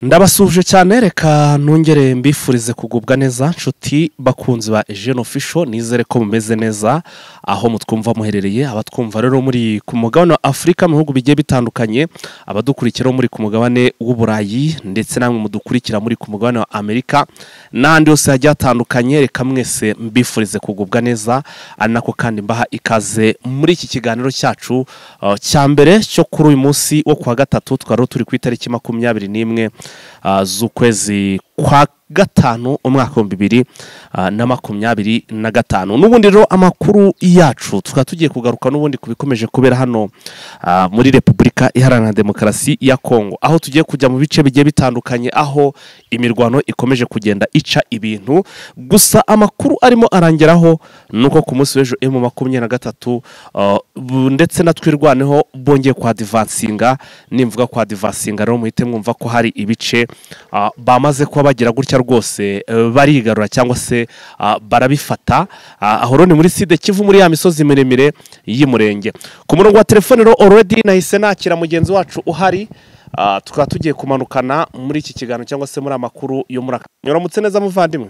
Ndabasuhuje cyane, reka nongere mbifurize kugubwa neza nshuti bakunzi ba Eugene Official. Nizere ko mumeze neza aho mutwumva muherereye. Abatwumva rero muri ku mugabane wa Afurika mu bihugu bigiye bitandukanye, abadukurikira muri ku mugabane w'Uburayi, ndetse namwe mudukurikira muri ku mugabane wa Amerika n'ahandi hose hagiye hatandukanye, reka mwese mbifurize kugubwa neza. Ari nako kandi mbaha ikaze muri iki kiganiro cyacu cya mbere cyo kuri uyu munsi wo kuwa gatatu. Twari turi ku itariki 21 z'ukwezi kwa gatanu, umwaka 2025. N'ubundi rero amakuru yacu tukaba tugiye kugaruka n'ubundi ku bikomeje kubera hano muri Repubulika Iharanira Demokarasi ya Kongo, aho tugiye kujya mu bice bigiye bitandukanye aho imirwano ikomeje kugenda ica ibintu. Gusa amakuru arimo arangeraho nuko ku munsi w'ejo M23 ndetse na Twirwaneho bongeye kwa divansinga. Nimvuga kwa divansinga rero muhite mwumva ko hari ibice bamaze kuba bagira gutya rwose barigarura cyangwa se barabifata. Aho ni muri Sud Kivu, muri ya misozi miremire y'Imurenge. Ku murongo wa telefone rero already nahise nakira mugenzi wacu uhari, tukaba tugiye kumanukana muri iki kiganiro cyangwa se muri amakuru yo muri aka. Muramutse neza muvandimwe?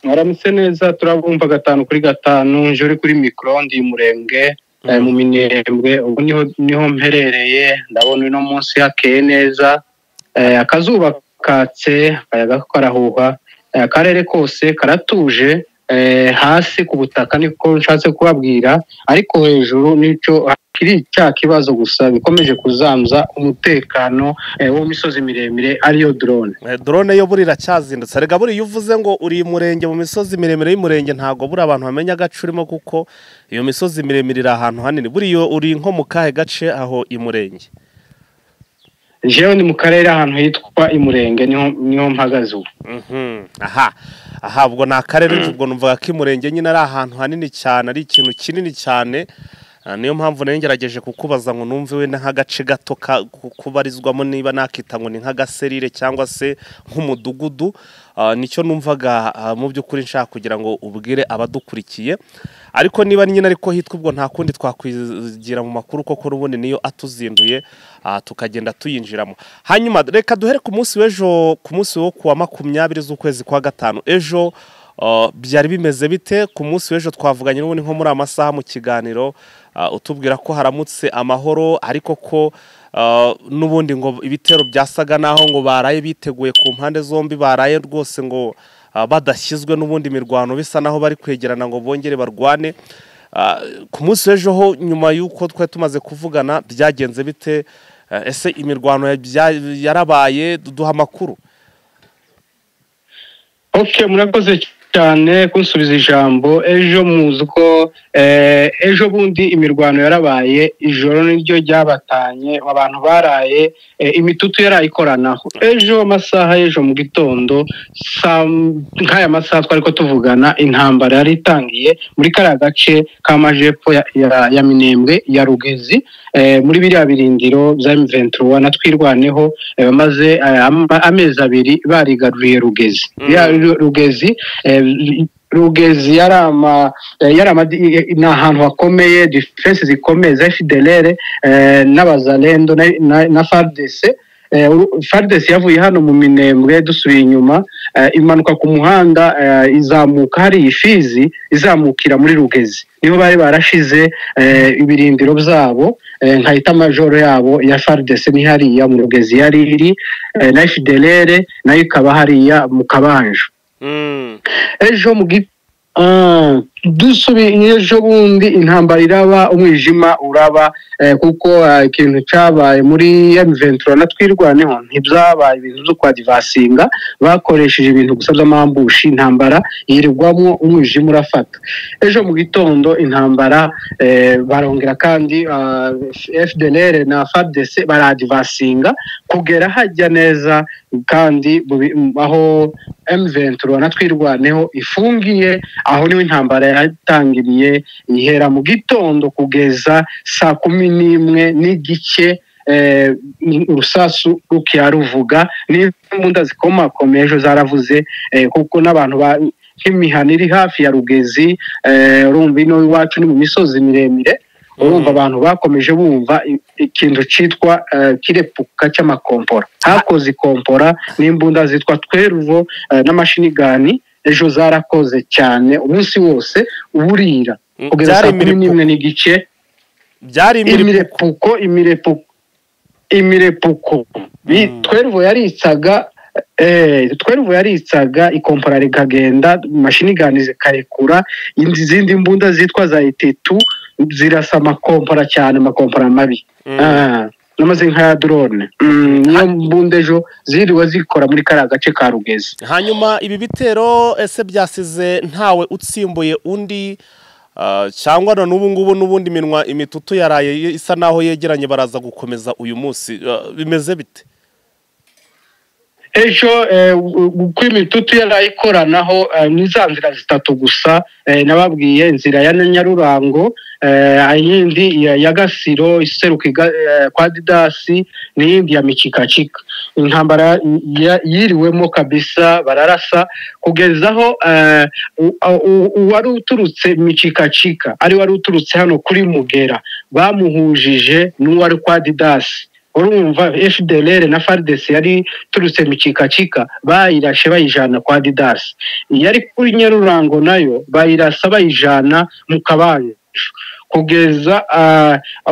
Muramutse neza, turabumva 5 kuri 5. Njuri kuri micro ndi Murenge mu Minembwe, ubu niho mperereye. Ndabona uno munsi hakeye neza, akazuba katse, akayaga karahuha, akarere kose karatuje. Hasi ku butaka niko nshatse kubabwira, ariko hejuru nico kiri cya kibazo gusa bikomeje kuzamza umutekano wo misozi miremire, ariyo drone. Drone yo burira cyazindutse. Rega buri iyo uvuze ngo uri Murenge mu misozi miremire y'Umurenge, ntago buri abantu bamenya agace urimo, kuko iyo misozi miremire iri ahantu hanini. Buri iyo uri nko mu kahe gace aho Imurenge? Jewe ni mu karere ahantu hitwa Imurenge, niho mpagaze ubu. Aha ubwo ni akarere, ubwo numvaga ko Imurenge nyine ari ahantu hanini cyane, ari ikintu kinini cyane. Niyo mpamvu nengerageje kukubaza ngo numve wenda nk'agace gato kubarizwamo, niba nakita ngo ni nk'agaserire cyangwa se nk'umudugudu. Nicyo numvaga mu by'ukuri nshaka kugira ngo ubwire abadukurikiye. Ariko niba nyine ariko hitwa, ubwo nta kundi twakwigira mu makuru, koko n'ubundi niyo atuzinduye tukagenda tuyinjiramo. Hanyuma reka duhere ku munsi w'ejo, ku munsi wo kuwa 20 z'ukwezi kwa gatanu. Ejo byari bimeze bite? Ku munsi w'ejo twavuganye n'ubundi nko muri amasaha mu kiganiro, utubwira ko haramutse amahoro, ariko ko n'ubundi ngo ibitero byasaga naho ngo baraye biteguye ku mpande zombi, baraye rwose ngo badashyizwe n'ubundi mirwano bisa naho bari kwegerana ngo bongere barwane. Ku munsi w'ejo ho nyuma y'uko twari tumaze kuvugana byagenze bite? Ese imirwano yarabaye? Duha amakuru. Okay, murakoze cyane kunsubiza ijambo. Ejo muzi ko ejo bundi imirwano yarabaye, ijoro niryo ryabatanye, abantu baraye imitutu yarayikoranaho. Ejo amasaha y'ejo mu gitondo nk'aya masaha twari ko tuvugana, intambara yari itangiye muri kariya gace k'amajepfo ya Minembwe ya Rugezi, muri biriya birindiro bya M23 na Twirwaneho. Bamaze amezi 2 barigaruriye Rugezi. Rugezi ni ahantu hakomeye, defense zikomeye za FDLR n'abazalendo na FARDC. FARDC yavuye hano mu Minembwe dusubiye inyuma, imanuka ku muhanda izamuka hari Ifizi, izamukira muri Rugezi. Niho bari barashize ibirindiro byabo, nkahita majoro yabo ya FARDC ni hariya mu Rugezi yari iri, na FDLR nayo ikaba hariya mu Kabanjo. Ejo dusubiye ejo bundi intambara iraba, umwijima uraba, kuko ikintu cyabaye muri M23 na Twirwaneho ntibyabaye ibintu byo kwadivasinga, bakoresheje ibintu gusa by'amambushi, intambara yirirwamo, umwijima urafata. Ejo mu gitondo intambara barongera kandi FDLR na FARDC baradivasinga kugera hajya neza, kandi aho M23 na Twirwaneho ifungiye, aho niho intambara yatangiriye, ihera mu gitondo kugeza saa 11:15, urusasu rukiyaruvuga n'imbunda zikomakomeye ejo zaravuze, kuko n'abantu nk'imihana iri hafi ya Rugezi, urumva ino iwacu ni mu misozi miremire, Urumva abantu bakomeje bumva ikintu cyitwa kirepuka cy'amakompora. Hakoze ikompora n'imbunda zitwa tweruvo n'amashinigani, ejo zarakoze cyane umunsi wose uburira kugeza saa 11:30. Byari imirepuko. Tweruvo yaritsaga, tweruvo yaritsaga ikompora rikagenda, mashinigani zikarekura, izindi mbunda zitwa za itetu zirasa amakompora cyane, amakompora mabi namaze nka ya drone. Niyo mbunda ejo ziriwe zikora muri kariya gace ka Rugezi. Hanyuma ibi bitero ese byasize ntawe utsimbuye undi, cyangwa na n'ubu ngubu n'ubundi minwa imitutu yaraye isa naho yegeranye, baraza gukomeza uyu munsi, bimeze bite? Ejo uko imitutu yaraye ikoranaho ni za nzira zitatu gusa nababwiye, inzira ya Nyarurango, iyindi ya Gasiro iseruka kwa Didasi, n'iyindi ya Mikikacika. Intambara yiriwemo kabisa, bararasa kugezaho uwari uturutse Mikikacika ari wari uturutse hano kuri Mugera bamuhujije n'uwari kwa Didasi. Urumva FDLR na FARDC yari turutse Mikikacika bayirashe bayijana kwa Didasi, yari kuri Nyarurango nayo bayirasa bayijana mu Kabanju, kugeza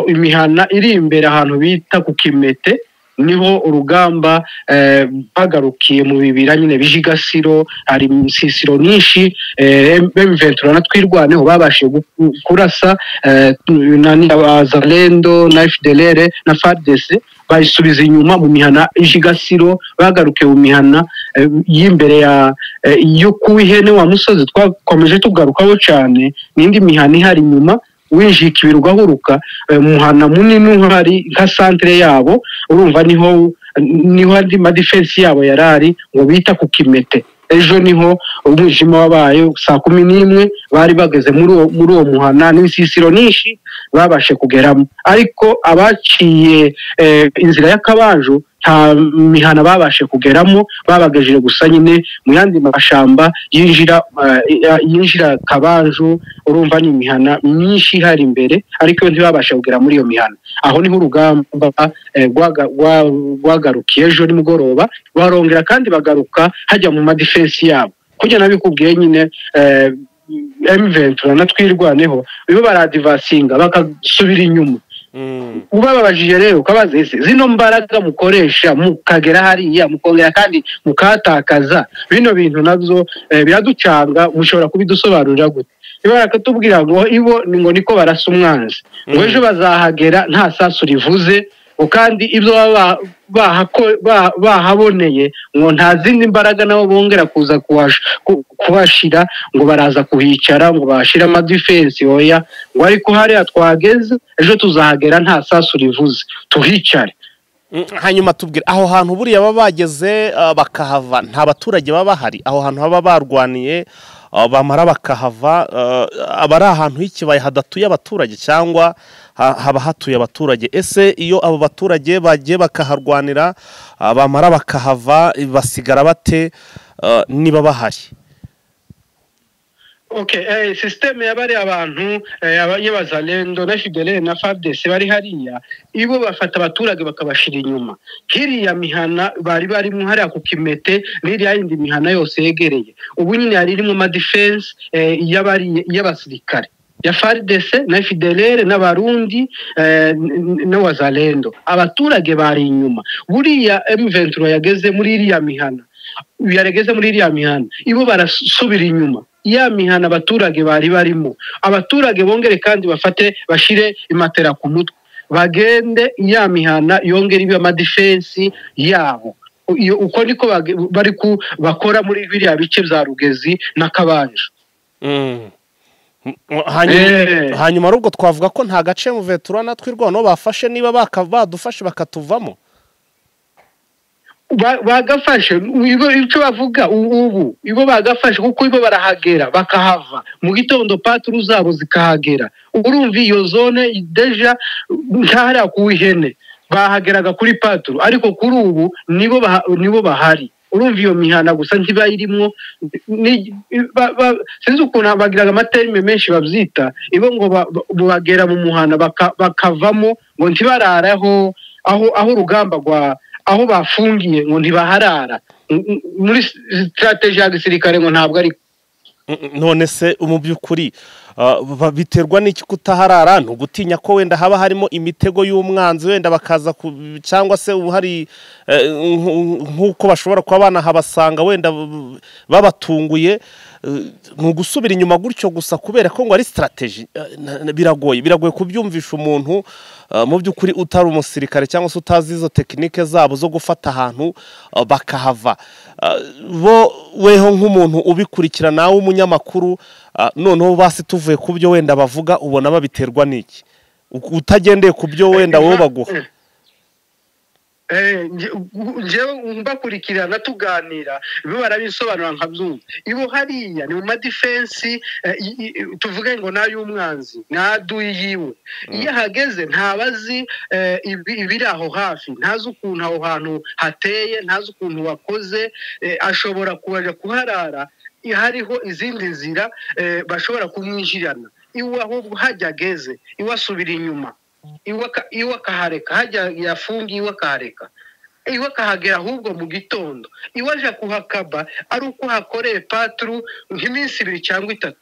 imihana iri imbere ahantu bita ku Kimete, niho urugamba bagarukiye mu bibira nyine bijigasiro, hari imisisiro nyinshi. M23 na Twirwaneho babashije kurasa na Zalendo na FDLR na FARDC, bayisubiza inyuma mu mihana ijigasiro, bagarukiye mu mihana y'imbere ya yo kuwihene wa musozi twakomeje tugarukaho cyane, n'indi mihana ihari inyuma winjika ibirwa huruka, muhana munini uhari nka centre yabo. Urumva niho andi ma defense yabo yarari ngo bita ku Kimete. Ejo niho umwijima wabaye saa 11 bari bageze muri uwo muhana n'insisiro nyinshi babashe kugeramo, ariko abaciye inzira y'Akabanju nta mihana babashe kugeramo, babagejeje gusa nyine mu yandi mashamba yinjira Kabanju. Urumva ni imihana myinshi ihari imbere, ariko ntibabashe kugera muri iyo mihana. Aho niho urugamba rwagarukiye ejo nimugoroba, barongera kandi bagaruka hajya mu madefense yabo. Kujya nabikubwiye nyine M23 na Twirwaneho bibo baradivasinga bakasubira inyuma. Ubababajije rero ukabaza ese zino mbaraga mukoresha mukagera hariya mukongera kandi mukatakaza bino bintu nabyo biraducanga, mushobora kubidusobanurira gute? Barakatubwira ngo ibo ngo niko barasa umwanzi, ngo ejo bazahagera nta sasu rivuze, kandi ibyo bahaboneye ngo nta zindi mbaraga nabo bongera kuza kuhashira, ngo baraza kuhicara ngo bahashire amadefense, oya, ngo ariko hariya twageze ejo tuzahagera nta sasu rivuze tuhicare. Hanyuma tubwire aho hantu buriya baba bageze bakahava nta baturage baba bahari, aho hantu baba barwaniye bamara bakahava, aba ari ahantu h'ikibaya hadatuye abaturage cyangwa haba hatuye abaturage? Ese iyo abo baturage bagiye bakaharwanira bamara bakahava basigara bate niba bahari? Okay, systeme yabari abantu y'abazalendo na FDLR na FARDC bari hariya, ibo bafata abaturage bakabashira inyuma. Kiriya mihana bari barimo hariya ku Kimete n'iriya yindi mihana yose yegereye, ubu nyine yari irimo ma defense y'abari y'abasirikare ya FARDC na FDLR n'abarundi n'abazalendo. Abaturage bari inyuma. Buriya M23 yageze muri iriya mihana, yaregeze muri iriya mihana, ibo barasubira inyuma ya mihana abaturage bari barimo. Abaturage bongere kandi bafate bashire imatera ku mutwe, bagende ya mihana yongere ibe ama defense yabo. Iyo uko niko bari ku bakora muri biriya bice bya Rugezi na Kabanje. Hanyuma rubwo twavuga ko nta gace mu Vetura na Twirwaneho bafashe, niba badufashe bakatuvamo bagafashe icyo bavuga ubu ibo bagafashe, kuko ibo barahagera bakahava mu gitondo, patru zabo zikahagera. Urumva iyo zone deja ntahari kuwihene bahageraga kuri patru, ariko kuri ubu nibo bahari. Urumva iyo mihana gusa ntibayirimwo, sinzi ukuntu bagiraga amaterime menshi babyita, ibo ngo bagera mu muhana bakavamo ngo ntibararaho aho urugamba rwa aho bafungiye, ngo ntibaharara muri strategy ya gisirikare, ngo ntabwo ari. None se mu by'ukuri biterwa n'iki kutaharara? Ni ugutinya ko wenda haba harimo imitego y'umwanzi, wenda bakaza, cyangwa se hari nk'uko bashobora kuba banahabasanga wenda babatunguye? Ni ugusubira inyuma gutyo gusa kubera ko ngo ari strategy? Biragoye kubyumvisha umuntu mu by'ukuri utari umusirikare cyangwa se utazi izo tekinike zabo zo gufata ahantu bakahava. Bo weho nk'umuntu ubikurikira nawe w'umunyamakuru, noneho basi tuvuye ku byo wenda bavuga, ubona babiterwa n'iki utagendeye ku byo wenda wowe baguha? Njyewe mbakurikirana tuganira, bo barabisobanura nkabyumva. Ibo hariya ni mu madefense, tuvuge ngo n'ay'umwanzi n'aduyi yiwe. Iyo ahageze ntabazi ibiri aho hafi, ntazi ukuntu aho hantu hateye, ntazi ukuntu wakoze. Ashobora kubaja kuharara hariho izindi nzira bashobora kumwinjirana. Iwe ahubwo hajya ageze iwe asubira inyuma, iwe akahareka, hajya yafungiye iwe akahareka, iwe akahagera ahubwo mu gitondo. Iwe aja kuhakaba ari uko hakoreye patrouille nk'iminsi 2 cyangwa 3,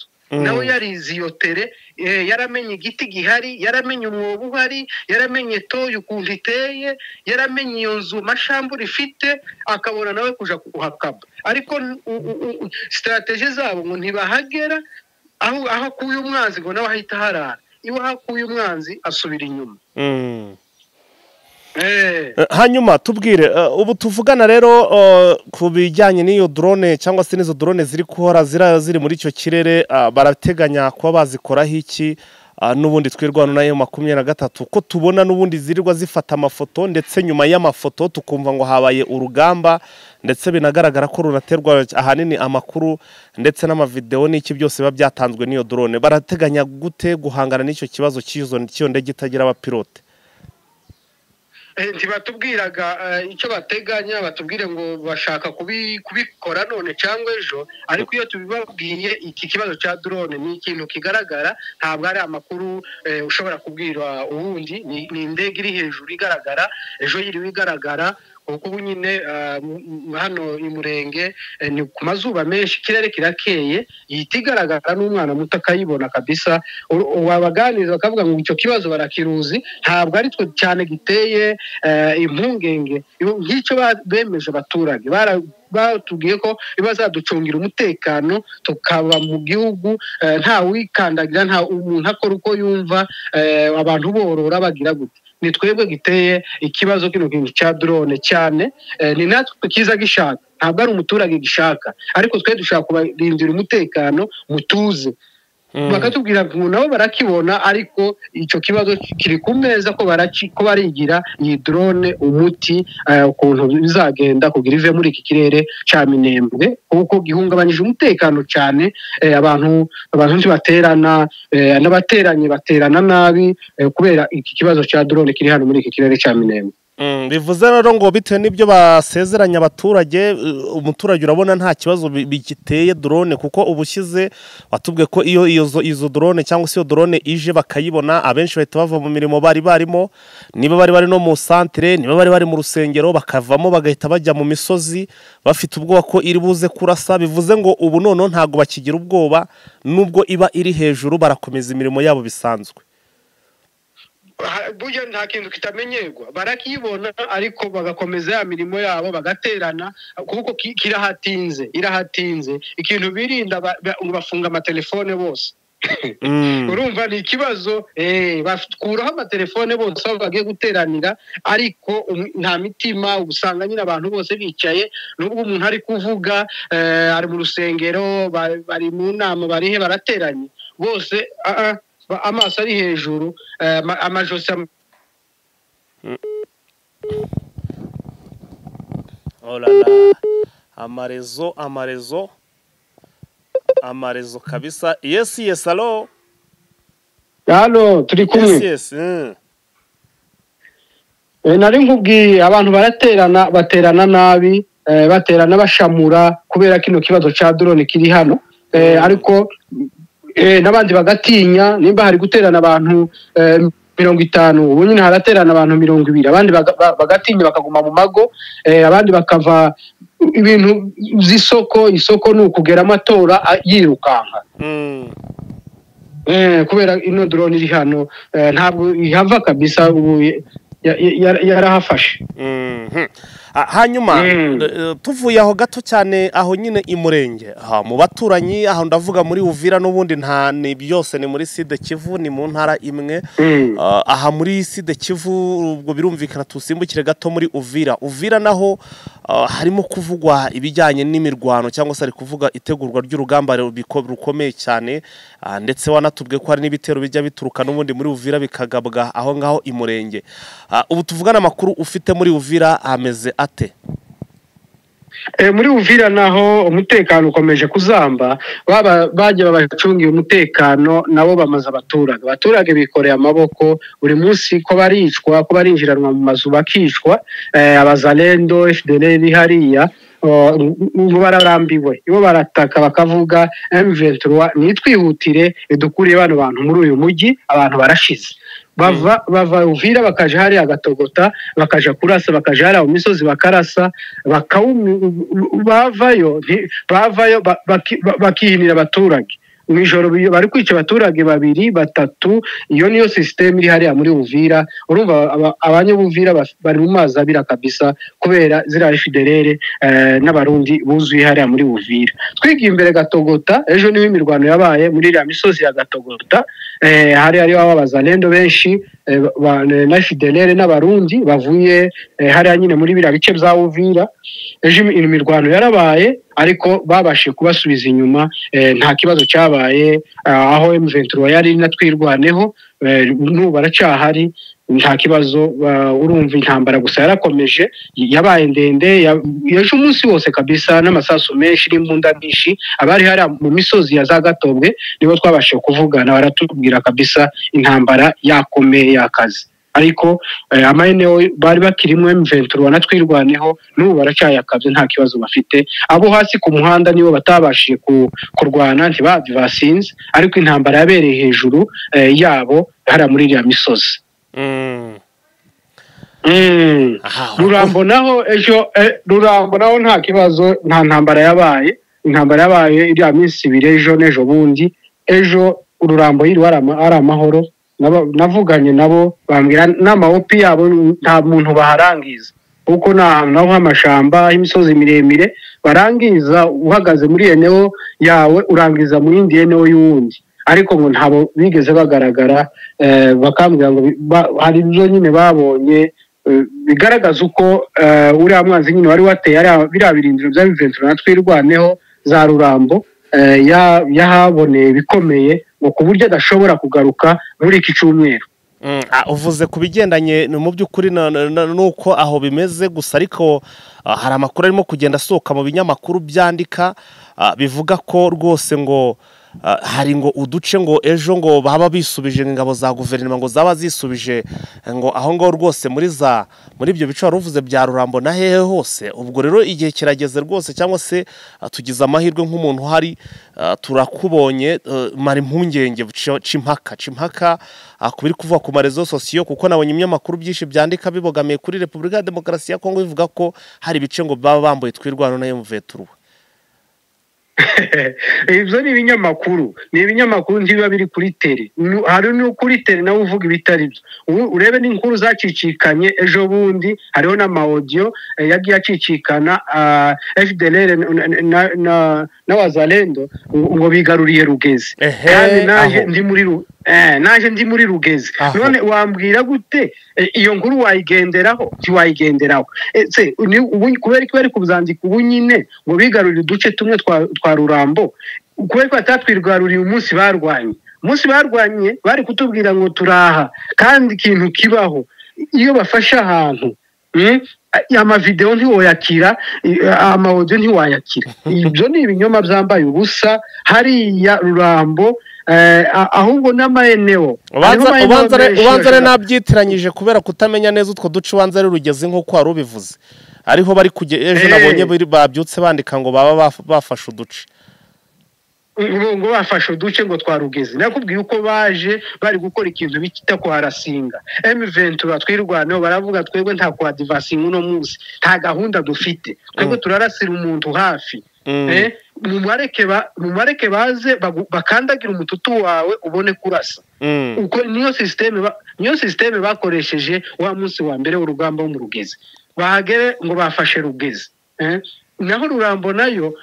nawe yarize iyo terrain, yaramenye igiti gihari, yaramenye umwobo uhari, yaramenye toyi ukuntu iteye, yaramenye iyo nzu mashambure ifite, akabona nawe kuja kuhakaba. Ariko strategy zabo ngo ntibahagera aho akuye umwanzi ngo nawe ahita aharara. Iwe hakuye umwanzi asubira inyuma. Hanyuma tubwire, ubu tuvugana rero ku bijyanye n'iyo drone cyangwa se n'izo drone ziri kuhora ziri muri icyo kirere, barateganya kuba bazikoraho iki? N'ubundi twirwana nayo 23 ko tubona n'ubundi zirirwa zifata amafoto, ndetse nyuma y'amafoto tukumva ngo habaye urugamba, ndetse binagaragara ko runaterwa ahanini amakuru ndetse n'amavideo n'iki byose biba byatanzwe n'iyo drone. Barateganya gute guhangana n'icyo kibazo cy'iyo ndege itagira abapilote? Ntibatubwiraga icyo bateganya, batubwire ngo bashaka kubikora none cyangwa ejo. Ariko iyo tubibabwiye, iki kibazo cya drone ni ikintu kigaragara, ntabwo ari amakuru ushobora kubwira uwundi. Ni indege iri hejuru igaragara, ejo yiriwe igaragara, kuko ubu nyine hano i Murenge ni ku mazuba menshi, ikirere kirakeye, ihita igaragara n'umwana muto akayibona kabisa. Wabaganiriza bakavuga ngo icyo kibazo barakiruzi, ntabwo ari twe cyane giteye impungenge. Nk'icyo bemeje abaturage, batubwiye ko bazaducungira umutekano tukaba mu gihugu nta wikandagira, nta umuntu akora uko yumva, abantu borora bagira gute. Ni twebwe giteye ikibazo kino kintu cya drone cyane, ni natwe kiza gishaka, ntabwo ari umuturage gishaka, ariko twe dushaka kubarindira umutekano mutuze. Bakatubwira ngo nabo barakibona, ariko icyo kibazo kiri ku meza ko barigira iyi drone umuti, ukuntu bizagenda kugira ive muri iki kirere cya Minembwe, kuko gihungabanyije umutekano cyane. Abantu ntibaterana, n'abateranye baterana nabi kubera iki kibazo cya drone kiri hano muri iki kirere cya Minembwe. Bivuze rero ngo bitewe n'ibyo basezeranya abaturage, umuturage urabona nta kibazo bigiteye drone, kuko ubushyize watubwiye ko iyo izo drone cyangwa se iyo drone ije bakayibona, abenshi bahita bava mu mirimo bari barimo, niba bari bari no mu santere, niba bari bari mu rusengero, bakavamo bagahita bajya mu misozi bafite ubwoba ko iri buze kurasa. Bivuze ngo ubu noneho ntago bakigira ubwoba, nubwo iba iri hejuru barakomeza imirimo yabo bisanzwe. Burya nta kintu kitamenyerwa, barakibona ariko bagakomeza ya mirimo yabo bagaterana, kuko kirahatinze, irahatinze. Ikintu birinda bafunga amatelefone bose. Urumva ni ikibazo, bakuraho amatelefone bose aho bagiye guteranira, ariko nta mitima. Usanga nyine abantu bose bicaye, nubwo umuntu ari kuvuga, ari mu rusengero, bari mu nama, barihe barateranye bose, amaso ari hejuru, amajosi. Oh la la, amarezo amarezo amarezo kabisa. Yes yes, allo allo, turi kumwe. Yes yes. Nari nkubwiye abantu baraterana, baterana nabi. baterana bashamura kubera kino kibazo ca drone kiri hano, ariko n'abandi bagatinya. Nimba hari guterana abantu 50, ubu nyine haraterana abantu 20, abandi bagatinya bakaguma mu mago, abandi bakava ibintu z'isoko. Isoko ni ukugera amatora yirukanka kubera ino drone iri hano, ntabwo ihava kabisa, ubu yarahafashe. Hanyuma tuvuye aho gato cyane, aho nyine imurenge mu baturanyi, aho ndavuga muri Uvira n'ubundi nta ni byose ni muri Sud Kivu, ni mu ntara imwe. Aha muri Sud Kivu ubwo birumvikana tusimbukire gato muri Uvira. Uvira naho harimo kuvugwa ibijyanye n'imirwano cyangwa se ari kuvuga itegurwa ry'urugamba rukomeye cyane, ndetse wanatubwe ko hari n'ibitero bijya bituruka n'ubundi muri Uvira bikagabwa aho ngaho imurenge. Ubu tuvugana amakuru ufite muri Uvira ameze ate? Muri Uvira naho umutekano ukomeje kuzamba, bajya babacungiye umutekano nabo bamaze abaturage bikoreye amaboko buri munsi, ko baricwa, ko barinjiranwa mu mazu bakicwa. Abazalendo FDLR hariya ngo bararambiwe, ibo barataka bakavuga M23 nitwihutire idukuriye bano bantu muri uyu mujyi, abantu barashize. Bava Uvira bakaja hariya Gatogota, bakaja kurasa, bakaja hariya mu misozi bakarasa, bavayo bakihinira abaturage mu ijoro, bari kwica abaturage 2 3. Iyo niyo system iri hariya muri Uvira. Urumva abanyabuvira bari mu mazi abira kabisa kubera ziriya FDLR n'abarundi buzuye hariya muri Uvira. Twigiye imbere Gatogota, ejo niho imirwano yabaye muri iriya misozi ya Gatogota, hari hariyo abazalendo benshi na FDLR n'abarundi bavuye hariya nyine muri biriya bice bya Uvira. Ejo imirwano yarabaye ariko babashije kubasubiza inyuma, nta kibazo cyabaye. Aho M23 yari natwirwaneho n'ubu baracahari, nta kibazo. Urumva intambara gusa yarakomeje, yabaye ndende ejo umunsi wose kabisa, n'amasasu menshi n'imbunda nyinshi. Abari hari mu misozi ya za Gatobwe nibo twabashije kuvugana, baratubwira kabisa intambara yakomeye yakaze, ariko amaeneo bari bakirimo M23 natwirwaneho n'ubu baracyayakabye, nta kibazo bafite. Abo hasi ku muhanda nibo batabashije kurwana, ntibasinze, ariko intambara yabereye hejuru yabo hariya muri iriya misozi. Rurambo naho ejo, Rurambo naho nta kibazo, nta ntambara yabaye. Intambara yabaye iriya minsi ibiri, ejo n'ejo bundi. Ejo Rurambo yiriwe ari amahoro, navuganye nabo bambwira n'amawopi yabo nta muntu baharangiza, kuko nta hantu naho h'amashamba y'imisozi miremire barangiza. Uhagaze muri eneo yawe urangiza mu yindi eneo y'uwundi, ariko ngo ntabo bigeze bagaragara. Bakambwira ngo hari ibyo nyine babonye bigaragaza uko uriya mwanzi nyine wari wateye biriya birindiro bya M23 natwirwaneho za Rurambo, yahaboneye bikomeye ngo ku buryo adashobora kugaruka muri iki cyumweru. Uvuze ku bigendanye mu by'ukuri nuko aho bimeze gusa, ariko hari amakuru arimo kugenda asohoka mu binyamakuru byandika bivuga ko rwose ngo hari ngo uduce ngo ejo ngo baba bisubije ingabo za guverinoma ngo zaba zisubije ngo aho ngo rwose muri ibyo bice waruvuze bya Rurambo na hehe hose. Ubwo rero igihe kirageze rwose, cyangwa se tugize amahirwe nk'umuntu hari turakubonye, mara impungenge cimpaka kubiri kuvuga ku marezo sosiyo, kuko nabonye ibinyamakuru byinshi byandika bibogamiye kuri Repubulika ya Demokarasi ya Kongo bivuga ko hari ibice ngo baba bambuye twirwano na M23. Ibyo ni ibinyamakuru, ni ibinyamakuru ntibiba biri kuri tele. Hari no kuri tele nawe uvuga ibitari byo. Urebe n'inkuru zacicikanye ejo bundi, hariho n'ama audio yagiye acicikana FDLR na Wazalendo ngo bigaruriye Rugezi, kandi naje ndi muri Rugezi. None wambwira gute iyo nkuru wayigenderaho? Ntiwayigenderaho. Kubera ko bari kubzandika ubu nyine ngo bigarurire uduce tumwe twa Rurambo, kubera ko batatwigaruriye umunsi barwanye. Umunsi barwanye bari kutubwira ngo turaha, kandi ikintu kibaho iyo bafashe ahantu amavideo ntiwoyakira, ama audio ntiwayakira. Ibyo ni ibinyoma byambaye ubusa hariya Rurambo. Ahubwo n'amaeneo ubanza ari nabyitiranyije kubera kutamenya neza utwo duce, ubanza ari Rugezi nk'uko wari ubivuze. Ariho bari kujya ejo nabonye babyutse bandika ngo baba bafashe uduce. Ngo bafashe uduce ngo twa Rugezi. Nakubwiye uko baje bari gukora ikintu bita kwarasinga. M23 twirwaneho baravuga twebwe nta kwa divasinga uno munsi, nta gahunda dufite, twebwe turarasira umuntu hafi. Mumareke baze bakandagira umututu wawe ubone kurasa. Uko niyo systeme bakoresheje wa munsi wa mbere w'urugamba wo mu Rugezi. Bahagere ngo bafashe Rugezi. Naho Rurambo nayo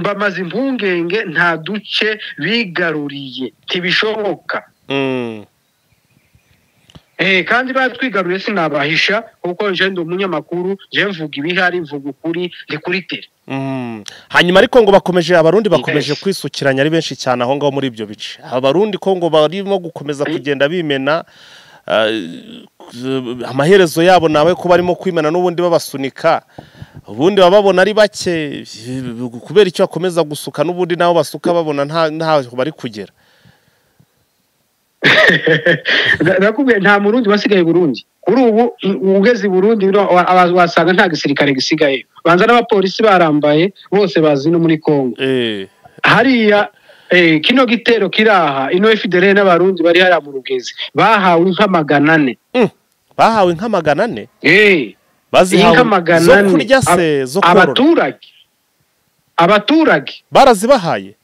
bamaze impungenge nta duce bigaruriye, tibishoboka. Kandi batwigaruriye sinabahisha kuko nje ndi umunyamakuru, nje mvuga ibihari, mvuga ukuri, ndi kuri tele. Hanyuma ariko ngo bakomeje abarundi bakomeje kwisukiranya ari benshi cyane aho ngaho muri ibyo bice. Abarundi ko ngo barimo gukomeza kugenda bimena, amaherezo yabo nawe ko barimo kwimena n'ubundi babasunika, ubundi bababona ari bake kubera icyo bakomeza gusuka n'ubundi nabo basuka babona nta bari kugera. Nakubwiye nta murundi wasigaye Burundi. Kuri ubu ugeze Burundi wasanga nta gisirikare gisigaye, banza n'abapolisi barambaye bose bazi no muri Kongo. Hariya kino gitero kiraha ino FDL n'abarundi bari hariya mu Rugezi bahawe inka 400. Bahawe inka 400? Bazihawe zo kurya se zo korora? Abaturage barazibahaye.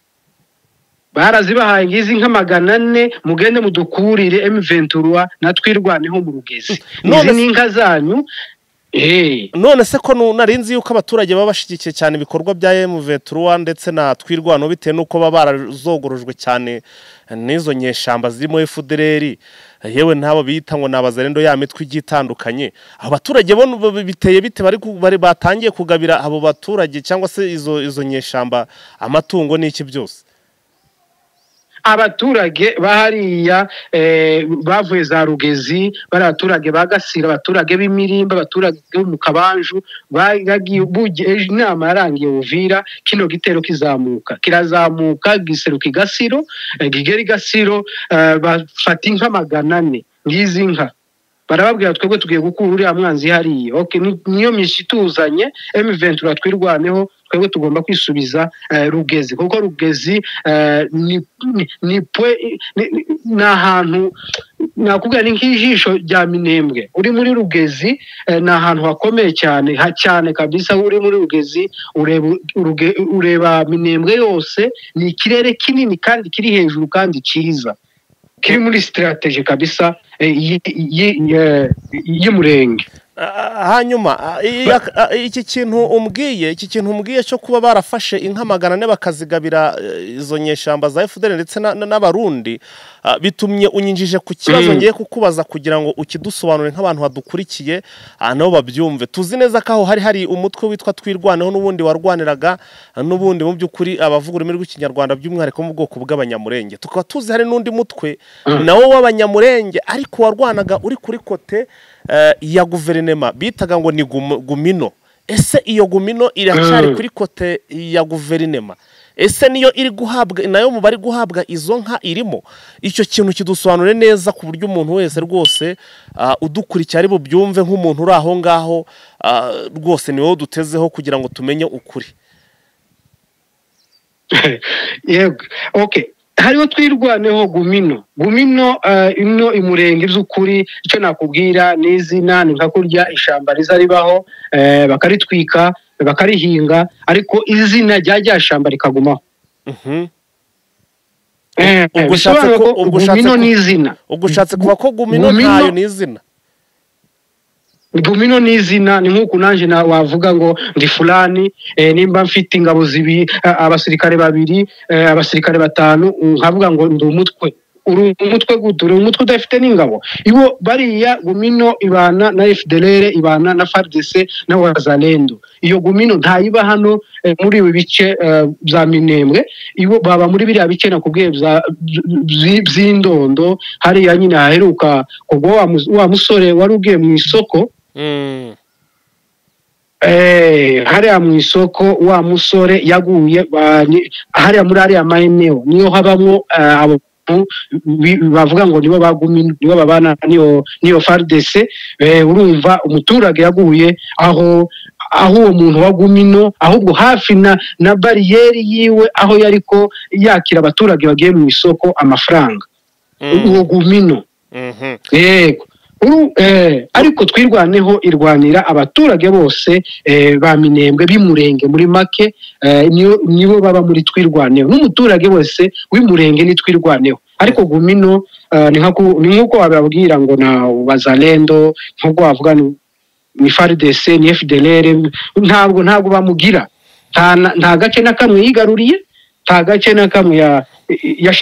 Barazibahaye ngizi nka 400 mugende mudukurire M23 natwirwaneho mu Rugezi. None ni inka zanyu. None se ko narinzi yuko abaturage baba bashigikiye cyane ibikorwa bya M23 ndetse na twirwano bitewe nuko baba barazogorojwe cyane n'izo nyeshamba zirimo FDLR, yewe ntabo bita ngo nabazarendo ya mitwe igitandukanye, abaturage bo biteye bite bari batangiye kugabira abo baturage cyangwa se izo nyeshamba amatungo n'iki byose? Abaturage bahariya bavuye za Rugezi, bari abaturage bagasira, abaturage b'imirimba, abaturage mu Kabanju bagiye inama yarangiye Uvira, kino gitero kizamuka kirazamuka giseruka igasiro, gigeri gasiro, bafata inka 400 ngizi nka barababwira twebwe tugiye gukura uriya mwanzi hariya. Okay, niyo mishi tuzanye M23 twirwaneho, twebwe tugomba kwisubiza Rugezi kuko Rugezi ni ahantu nakubwira ni nk'ijisho rya Minembwe. Uri muri Rugezi ni ahantu hakomeye cyane cyane kabisa. Uri muri Rugezi ureba Minembwe yose, ni ikirere kinini kandi kiri hejuru kandi cyiza, kiri muri strategy kabisa y'umurenge. Hanyuma iki kintu umbwiye cyo kuba barafashe inka 400 bakazigabira izo nyeshamba za FDL ndetse n'abarundi, bitumye unyinjije ku kibazo ngiye kukubaza kugira ngo ukidusobanure nk'abantu badukurikiye nabo babyumve. Tuzi neza ko aho hari umutwe witwa Twirwaneho n'ubundi warwaniraga n'ubundi mu by'ukuri abavuga ururimi rw'ikinyarwanda by'umwihariko mu bwoko bw'abanyamurenge. Tukaba tuzi hari n'undi mutwe nawo w'abanyamurenge ariko warwanaga uri kuri kote ya guverinema bitaga ngo ni Gumino. Ese iyo Gumino iracyari kuri kote ya guverinema? Ese niyo iri guhabwa nayo mu bari guhabwa izo nka irimo? Icyo kintu kidusobanure neza ku buryo umuntu wese rwose udukurikiye ari bubyumve nk'umuntu uri aho ngaho, rwose ni wowe dutezeho kugira ngo tumenye ukuri. Yego, okay. Hariho Twirwaneho Gumino. Gumino ino imurenge by'ukuri icyo nakubwira n'izina ni nka kurya ishamba riza ribaho, bakaritwika bakarihinga, ariko izina rya shamba rikagumaho. Gumino ni izina. Ubwo kuba ko Gumino ntayo ni izina. Gumino ni izina, ni nkuko nanje na wavuga ngo ndi fulani, nimba mfite ingabo zibi, abasirikare babiri, abasirikare batanu, nkavuga ngo ndi umutwe. Uri umutwe gute? Uri umutwe udafite n'ingabo. Ibo bariya Gumino ibana na FDLR, ibana na FARDC na Wazalendo. Iyo Gumino ntayiba hano muri ibi bice bya Minembwe, ibo baba muri biriya bice nakubwiye by'indondo, hariya nyine haheruka kugwa wa musore wari ugiye mu isoko. Hariya mu isoko wa musore yaguye hariya muri ariya maeneo niyo habamwo abo bavuga ngo nibo bagumino, nibo babana niyo FARDC. Urumva umuturage yaguye aho uwo muntu wa Gumino, ahubwo hafi na bariyeri yiwe aho yariko yakira abaturage bagiye mu isoko amafaranga, uwo Gumino. Yego, ariko Twirwaneho irwanira abaturage bose ba Minembwe b'Imurenge muri make, nibo baba muri Twirwaneho, n'umuturage wese w'Imurenge ni Twirwaneho. Ariko Gumino ni nk'uko wababwira ngo na Wazalendo, nk'uko wavuga ni FARDC ni FDLR, ntabwo bamugira. Nta gace na kamwe yigaruriye, nta gace na kamwe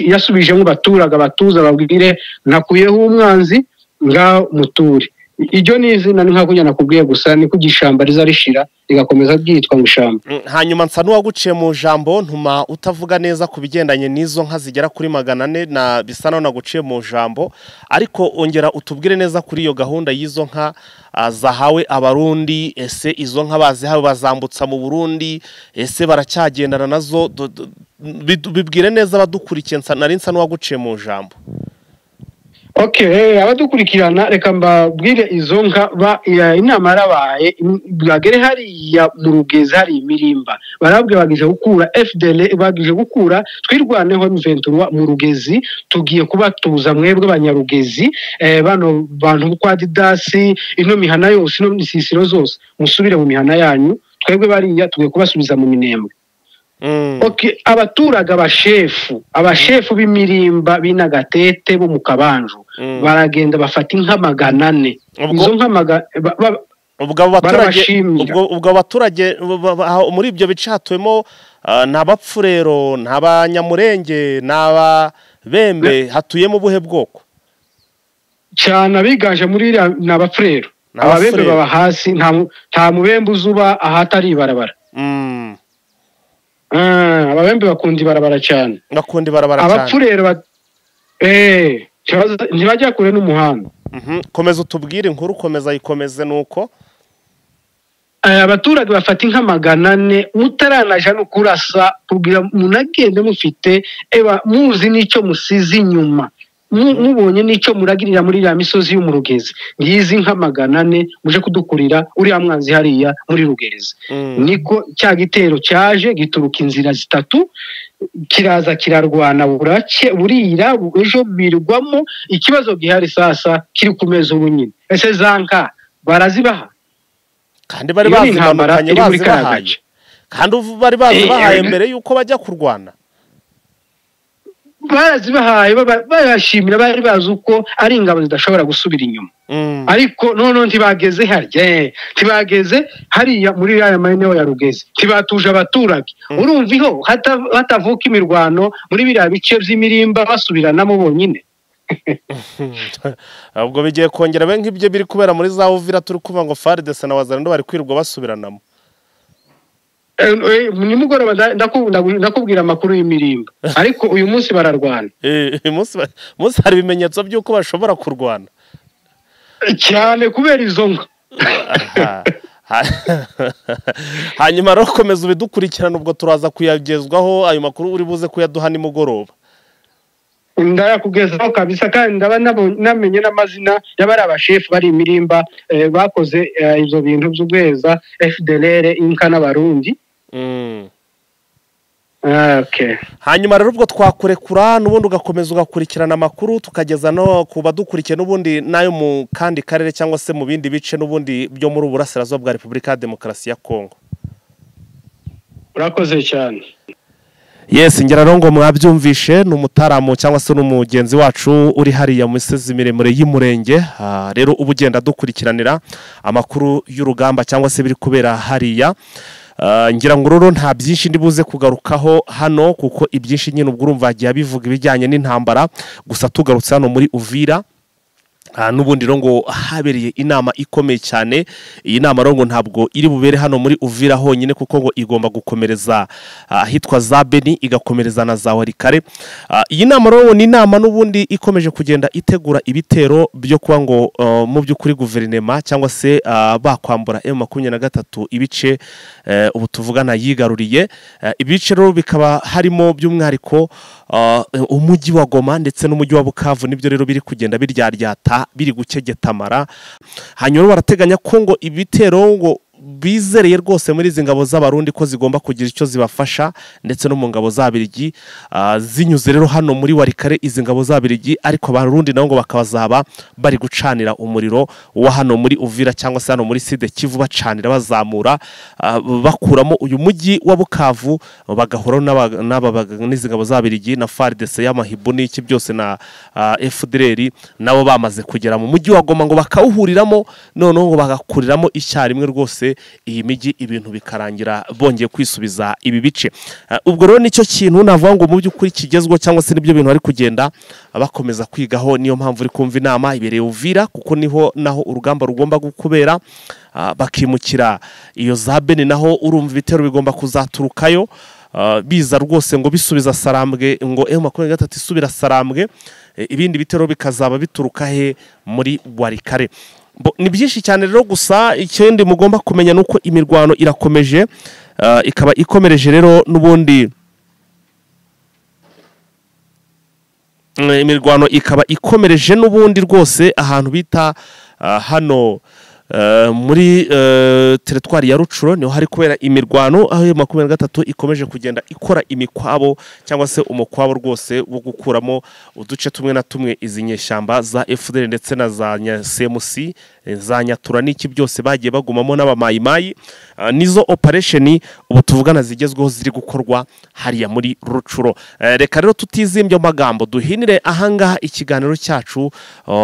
yasubijemo abaturage abatuza babwire nakuyeho umwanzi nga muture. Iryo ni izina, ni nka kunya nakubwiye gusa, ni kugishamba riza rishira rigakomeza ryitwa ngo ishamba. Hanyuma nsa n'uwaguciye mu jambo ntuma utavuga neza ku bigendanye n'izo nka zigera kuri 400 na bisa naho naguciye mu jambo, ariko ongera utubwire neza kuri iyo gahunda y'izo nka zahawe Abarundi. Ese izo nka bazihawe bazambutsa mu Burundi? Ese baracyagendana nazo? Bibwire neza abadukurikiye, nari nsa n'uwaguciye mu jambo. Okay, abadukurikirana reka mbabwire izo nka inama yarabaye bagere hariya mu Rugezi hari imirimba, barabwiye bagije gukura FDL, bagije gukura Twirwaneho M23 mu Rugezi, tugiye kubatuza mwebwe abanyarugezi, bano bantu kwa Didasi, ino mihana yose, ino misisiro zose, musubire mu mihana yanyu, twebwe bariya tugiye kubasubiza mu Minembwe. Okay, abaturage abashefu b'imirimba b'Inagatete bo mu Kabanju baragenda bafata inka 400. Izo nka ubwo abaturage muri ibyo bice hatuwemo n'abapfurero n'abanyamurenge n'ababembe, hatuyemo ubuhe bwoko cyane? Abiganje muri n'abapfurero, ababembe baba hasi, nta mubembe uzuba ahatari ibarabara. Ababembe bakunda ibarabara cyane, bakunda ibarabara cyane. Abapfurero ntibajya kure n'umuhanda. Komeza utubwire inkuru, komeza yikomeze. Nuko abaturage bafata inka 400 mutaranaja no kurasa, kugira munagende mufite muzi n'icyo musize inyuma, mubonye n'icyo muragirira muri ya misozi y'umurugezi. Ngizi nka 400 muje kudukurira uriya mwanzi hariya muri Rugerezi. Niko cya gitero cyaje gituruka inzira zitatu, kiraza kirarwana burake burira ejo birwamo. Ikibazo gihari sasa kiri ku meza ubu nyine, ese zanka barazibaha? Kandi bari bazimanukanye bazibahaye, kandi bari bazibahaye mbere yuko bajya kurwana, barazibahaye barashimira, bari bazi uko ari ingabo zidashobora gusubira inyuma. Ariko none ntibageze harya, ntibageze hariya muri ya maeneo ya Rugezi, ntibatuje abaturage. Urumva iho hatavuka imirwano muri biriya bice by'imirimba basubiranamo bonyine. Ubwo bigiye kongera be nk'ibyo biri kubera muri za Uvira, turi kuvuga ngo FARDC na Wazalendo bari kwirwa basubiranamo. Nimugoroba ndakubwira amakuru y'imirimba, ariko uyu munsi bararwana. Uyu munsi hari ibimenyetso by'uko bashobora kurwana cyane kubera izo nka. Hanyuma rero komeza ubidukurikirana, ubwo turaza kuyagezwaho ayo makuru uri buze kuyaduha nimugoroba. Ndayakugezaho kabisa, kandi ndaba namenye n'amazina y'abari abashefu bari imirimba bakoze ibyo bintu by'ubweza FDLR inka n'abarundi. Okay. Hanyuma rero ubwo twakurekura n'ubundi ugakomeza ugakurikirana amakuru, tukageza no ku badukurikiye n'ubundi nayo mu kandi karere cyangwa se mu bindi bice n'ubundi byo muri Uburasirazuba bwa Repubulika ya Demokarasi ya Kongo. Urakoze cyane. Yes, ngira ngo mwabyumvishe, ni umutaramu cyangwa se n'umugenzi wacu uri hariya mu misozi miremire y'Imurenge. Rero ubu ugenda dukurikiranira amakuru y'urugamba cyangwa se biri kubera hariya. Ngira ngo rero nta byinshi ndibuze kugarukaho hano, kuko ibyinshi nyine ubwo urumva yagiye abivuga ibijyanye n'intambara. Gusa tugarutse hano muri Uvira, N'ubundi rero ngo habereye inama ikomeye cyane. Iyi nama rero ngo ntabwo iri bubere hano muri Uvira honyine, kuko ngo igomba gukomereza ahitwa za Beni, igakomereza na za Walikare. Iyi nama rero ni inama n'ubundi ikomeje kugenda itegura ibitero byo kuba ngo mu by'ukuri guverinema cyangwa se bakwambura M23 ibice ubu tuvugana yigaruriye. Ibice rero bikaba harimo by'umwihariko umujyi wa Goma ndetse n'umujyi wa Bukavu, nibyo rero biri kugenda biryaryata, biri gukegetamara. Hanyuma barateganya ko ngo ibitero ngo bizereye rwose muri izi ngabo z'Abarundi ko zigomba kugira icyo zibafasha, ndetse no mu ngabo z'Abirigi zinyuze rero hano muri Walikare izi ngabo z'Abirigi, ariko Abarundi nabo ngo bakabazaba bari gucanira umuriro wa hano muri Uvira cyangwa se hano muri Sud Kivu, bacanira bazamura bakuramo uyu mujyi wa Bukavu, bagahora n'izi ngabo z'Abirigi na FARDC y'amahibu n'iki byose na FDLR, nabo bamaze kugera mu mujyi wa Goma ngo bakawuhuriramo, noneho ngo bagakuriramo icyarimwe rwose iyi mijyi, ibintu bikarangira bongeye kwisubiza ibi bice. Ubwo rero nicyo kintu navuga ngo mu by'ukuri kigezweho cyangwa se nibyo bintu bari kugenda bakomeza kwigaho. Niyo mpamvu uri kumva inama ibereye Uvira, kuko niho naho urugamba rugomba gukubera, bakimukira iyo za Beni, naho urumva ibitero bigomba kuzaturukayo biza rwose ngo bisubiza Sarambwe, ngo M23 isubira Sarambwe, ibindi bitero bikazaba bituruka he muri Walikare. Ni byinshi cyane rero, gusa ikindi mugomba kumenya nuko imirwano irakomeje, ikaba ikomereje rero n'ubundi imirwano ikaba ikomereje n'ubundi rwose ahantu bita hano muri teritwari ya Rucuro, niho hari kubera imirwano, aho M23 ikomeje kugenda ikora imikwabo cyangwa se umukwabo rwose wo gukuramo uduce tumwe na tumwe izi nyeshyamba za FDL ndetse na za CMC za Nyatura n'iki byose bagiye bagumamo n'abamayimayi. Nizo operation ubu tuvugana zigezweho ziri gukorwa hariya muri Rucuro. Reka rero tutizimbye amagambo duhinire ahangaha ikiganiro cyacu,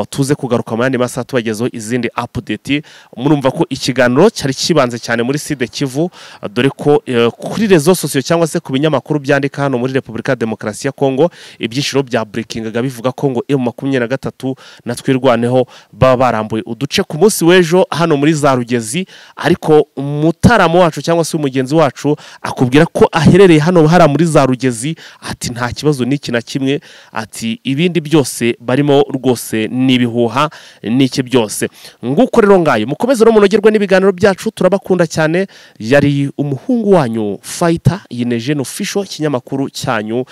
tuze kugaruka mu yandi masaha tubagezeho izindi update. Murumva ko ikiganiro cyari kibanze cyane muri Sud Kivu, dore ko kuri réseaux sociaux cyangwa se ku binyamakuru byandika hano muri Republika Demokarasi ya Kongo ibyishiro bya breakingaga bivuga ko ngo M23 na Twirwaneho baba barambuye uduce ku munsi w'ejo hano muri za Rugezi, ariko umutaramo wacu cyangwa se umugenzi wacu akubwira ko aherereye hano hara muri za Rugezi, ati nta kibazo n'iki na kimwe, ati ibindi byose barimo rwose nibihuha n'iki byose. Nguko rero ngayo mukomeze no munogerwe n'ibiganiro byacu, turabakunda cyane. Yari umuhungu wanyu Fighter Yinejene Official, ikinyamakuru cyanyu,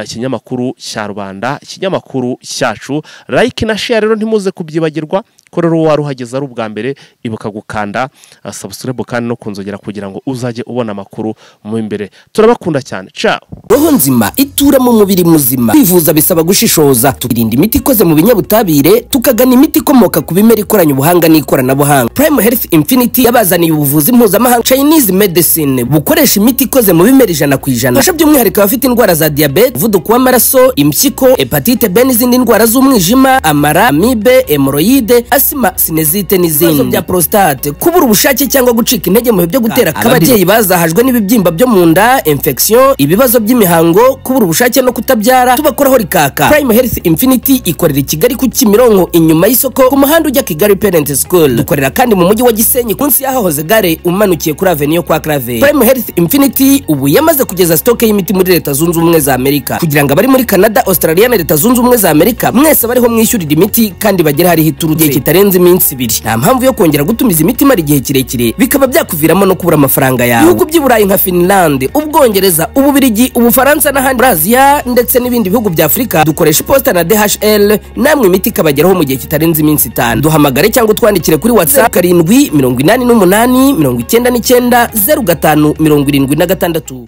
ikinyamakuru cya rubanda, ikinyamakuru cyacu. Like na share rero ntimuze kubyibagirwa, ko rero waruhageze ari ubwa mbere ibuka gukanda subscribe kandi no kunzogera kugira ngo uzajye ubona amakuru mu imbere. Turabakunda cyane, ciao. Roho nzima itura mu mubiri muzima. Kwivuza bisaba gushishoza, tukirinda imiti ikoze mu binyabutabire, tukagana imiti ikomoka ku bimera ikoranye ubuhanga n'ikoranabuhanga. Prime Health Infinity yabazaniye ubuvuzi mpuzamahanga Chinese medicine bukoresha imiti ikoze mu bimera 100%. Fasha by'umwihariko abafite indwara za diabete, umuvuduko w'amaraso, impyiko, hepatite B n'izindi ndwara z'umwijima, amara, amibe, hemoroide, asima, sinezite n'izindi. Ibibazo bya prostate, kubura ubushake cyangwa gucika intege mu bihe byo gutera akabariro, ababyeyi bazahajwe n'ibibyimba byo mu nda, infection, ibibazo by'imihango, kubura ubushake no kutabyara, tubakoraho rikaka. Prime Health Infinity ikorera i Kigali ku Kimironko inyuma y'isoko ku muhanda ujya Kigali Parent School. Dukorera kandi mu mujyi wa Gisenyi munsi y'ahahoze gare umanukiye kuri Avenue kwa Clave. Prime Health Infinity ubu yamaze kugeza stock y'imiti muri Leta Zunze Ubumwe za Amerika, kugira ngo abari muri Canada, Australia na Leta Zunze Ubumwe za Amerika mwese bariho mwishyurira imiti kandi bagere hariho iturutse kitarenze iminsi 2. Nta mpamvu yo kongera gutumiza imiti mara igihe kirekire bikaba byakuviramo no kubura amafaranga yawe. Ibihugu by'i Burayi nka Finland, Ubwongereza, Ububirigi, Ubufaransa n'ahandi muri Aziya ndetse n'ibindi bihugu bya Afurika dukoresha iposita na DHL, namwe imiti ikabageraho mu gihe kitarenze iminsi 5. Duhamagare cyangwa utwandikire kuri WhatsApp 7 88 99 05 76.